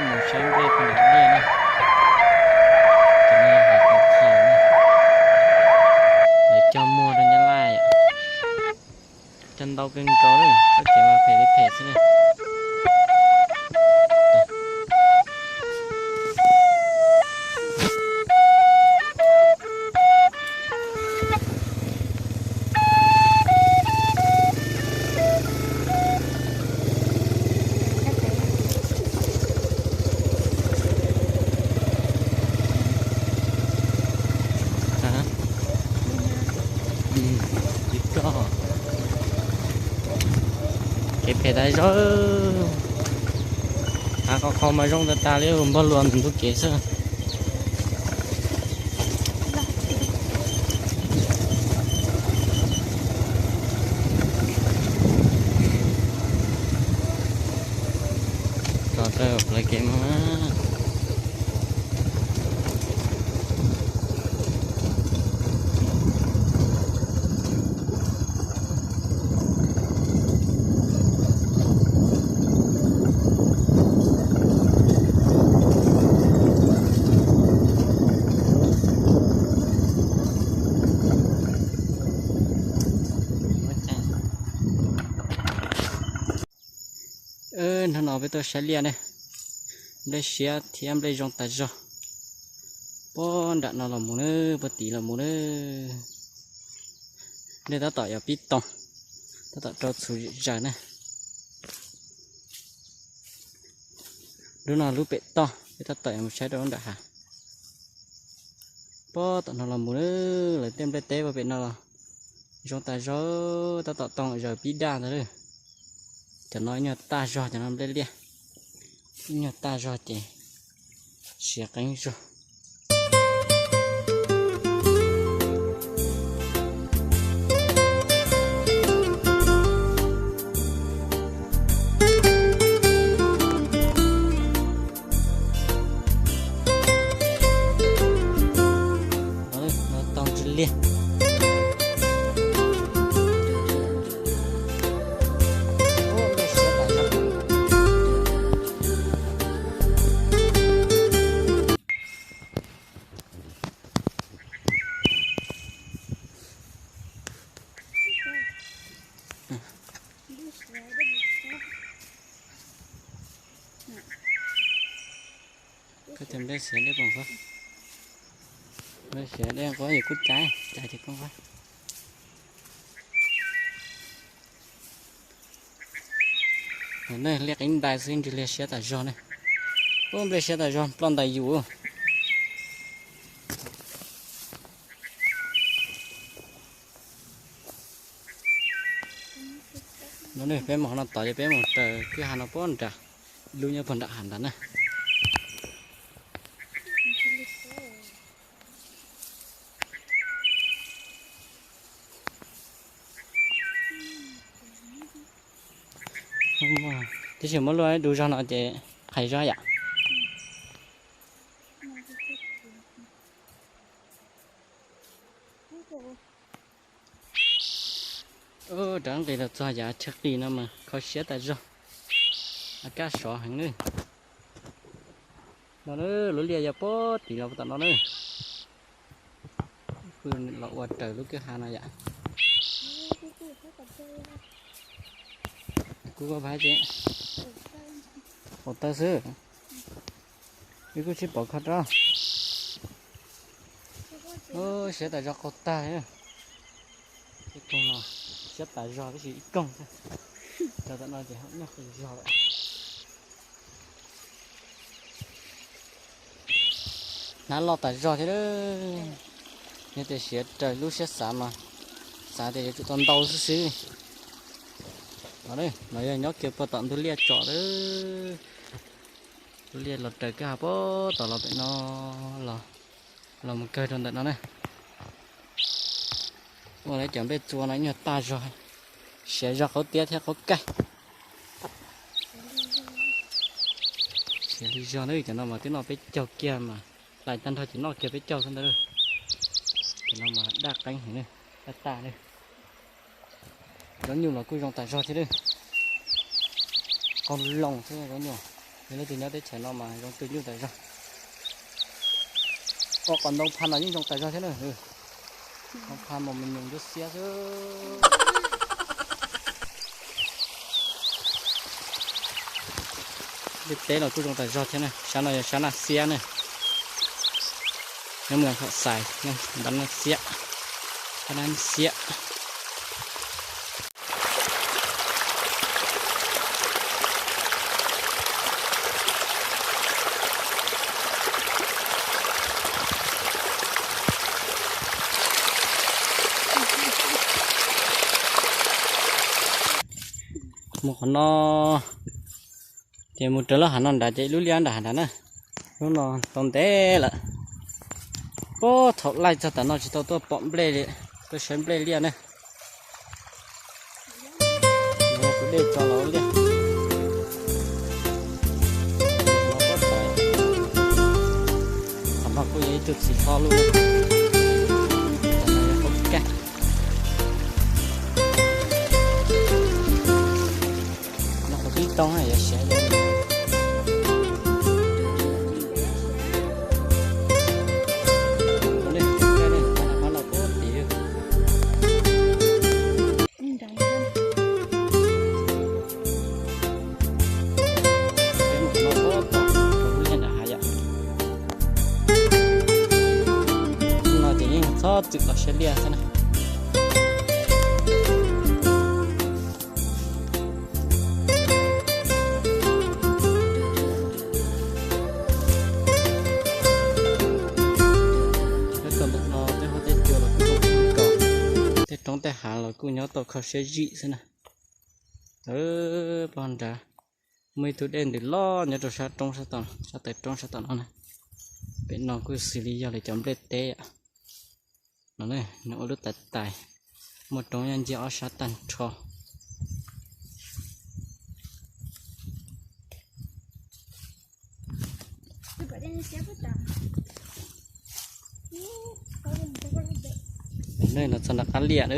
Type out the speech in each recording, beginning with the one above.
Mus saib nplej puag nram liaj na. Cov no yog hav qhov qhaus na. Lawv cog muag rau Nyab Laj yom. Cog ntau kawg nkaus li, txoj kev mas phem li phem xwb na. Tsis koj, kev phem tas zog. Hav qhov qhaus mas zoo tas tas li, npog luas ntawm ntug kev xwb. Tso rau plawv kev mus. Hnub no peb tuaj saib liaj ne, nplej siab thiab nplej zoo tas zog. Puag nram no los mus na, puag tid los mus na. Nplej tab tom yuav pib toog, tab tom rau txhuv zim zaws na. Lub no lub pem toj, peb tab tom yuav mus saib rau lub nram hav. Puag tom no los mus na, lawv tej nplej teb puag pem no los zoo tas zog, tab tom toog zaws pib daj ntag lawm. Cov no ib nyuag tag zog, cov no nplej liaj. Ib nyuag tag zog ces siav qeeb zog. Toog ntsis liaj. Koj cov nplej siav dej poob qab, nplej siav dej quab yus kuj caiv, caiv ces poob qab. Nej liaj qeeb ntais xwb ntsis liaj siab tas zog ne. Ub, nplej siab tas zog ploj ntais yus. No ne, peb mus qhov no tod ces peb mus raws kwj ha no puag nrad, lub nyob puag nram hav ntawd na. Tab sis muab luaj du zog no ces qhais zog yam. Rov nqis los txog yav chaw qis no mas kho siab tas zog, a kab sov heev nawb. No lub liaj yog puag tim los tom no na. Pw los ua raws lub kwj ha no yam. Kuv koj pab ces qaum tawb xwb, wb kuj sib pauv kho rau. Siab tas zog qaug tag. Ib koog no siab tas zog tab sis ib koog thiab. Cov tom no ces ho nyuag qis zog lawm. Hnab loj tas zog thiab. Yog tias siav raws lub siab xav mas xav tias yuav tsum tau ntau xwb xwb. No, no yog nyob kiag puag tom ntug liaj tsom lawm. Ntug liaj los raws kwj ha puag tom los pem no los, los mus kawg rau ntawm no na. Ua lawv cov nplej txua no ib nyuag tag zog, siav zog qaub tiab thiab qaub kaij. Siav li zog na, cov no mas twb noj peb caug kiag mas, hlais tag nrho ces noj kiag peb caug xwb ntag. Cov no mas daj qeeb heev, daj tas li. Zaub nyuj los kuj zoo tas zog thiab. Qaug loo xwb zaub nyuj. Leej twg nyob teb chaws no mas zoo tus nyuj tas zog. Ua qos ntoo pha no yeej zoo tas zog thiab na. Ntoo pha mas me nyuam ntsuab xiab xwb. Nplej teb los kuj zoo tas zog thiab na. Sab no yog sab naj xiab na. Nyob mus khom xais nyob npab naj xiab, npab naj xiab. Mus qhov no, ces mus raws lub hav no nrad ces ib lub liaj nram hav nrad na. Lub no tau ntev lawm. Puag thaum laij txog tam no tsis tau tuaj pom nplej li, tuaj saib nplej liaj na. Tus dej tso los liaj. Qhov no kuj yog ib tug txiv hlob lub. No qhov tib toob yuav siav. No ces yeej txhob txwm los saib liaj xwb na. Nyob rau ntawm no tej huab tej cua los kuj zoo kawg nkaus, tej roob tej hav los kuj nyob tau kho siab zim xwb na. Pog nrad muaj ib tug dej ntws loj nyob rau sab roob, sab tawm roob sab tom no na. Pem no kuj xws li yog lawv cov nplej teb no, nws ua lub tais tais, muaj roob nyob nciab ob sab tag nrho. Nej los txog nram qab liaj no,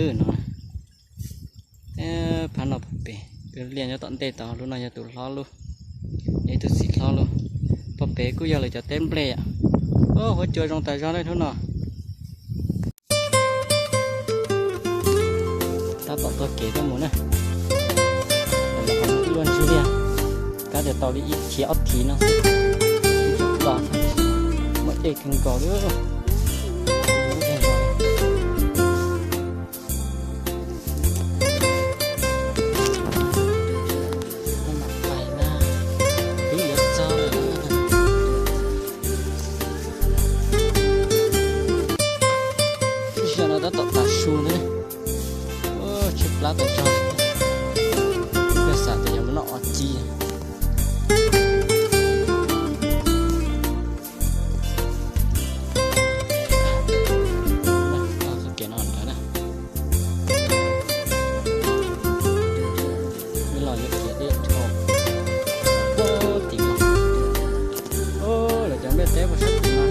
phab no pem, liaj nyob tom ntej tod, lub no yog tus hlob lub, yog ib tug txiv hlob lub. Pog pem kuj yog lawv cov teb nplej. Huab cua zoo tas zog ne hnub no. Tab tom taug kev tuaj mus na. Luaj ntswg liaj, kab tias tau li ib thiv ob thiv no xwb. Muaj dej kawg nkaus li. Ib zaug no tab tom tav su ntag. Tshaib plab tas zog. Koj xav tias yuav mus noj os ci. Txoj kev no ntawd na. Los yuav kev dej dhau tim no. Lawv cov nplej teb puas sab tim no.